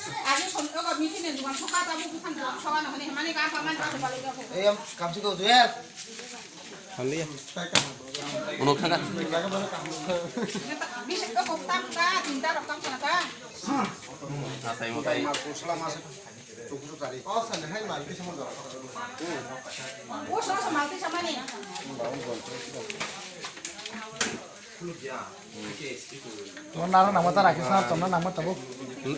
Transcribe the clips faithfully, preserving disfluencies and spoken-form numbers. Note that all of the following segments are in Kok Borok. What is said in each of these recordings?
Ani som ogo meeting ni dukan soka tabu bukan dukan soka no hini mani ka paman ka bali ka. Eyam kamsi ko juel. Hanliya. Uno khaga. Bis ko kok tam ka tinta rok tam ka. Atai mo tai. Uso uso malti samani. Tong naro nangma ta rakis na tong nangma tabuk. Ei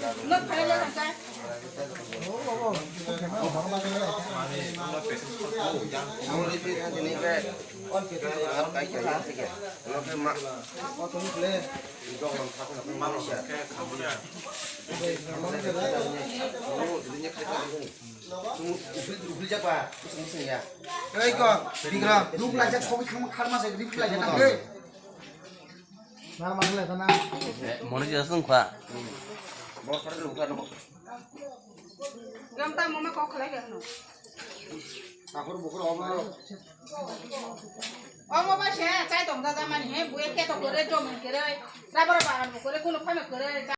ko, bigra, duk lajak sobi khangma kharma se, duk lajak na, ei. Mar mar le sana. Mori jasa sung kha. Gam ta mama kok khalai ga no. Akhur bukhur obo. Omo ba se chai tong da da mani he bu ek to kore jo mun kere. Rabar ba an kore kuno phame kore.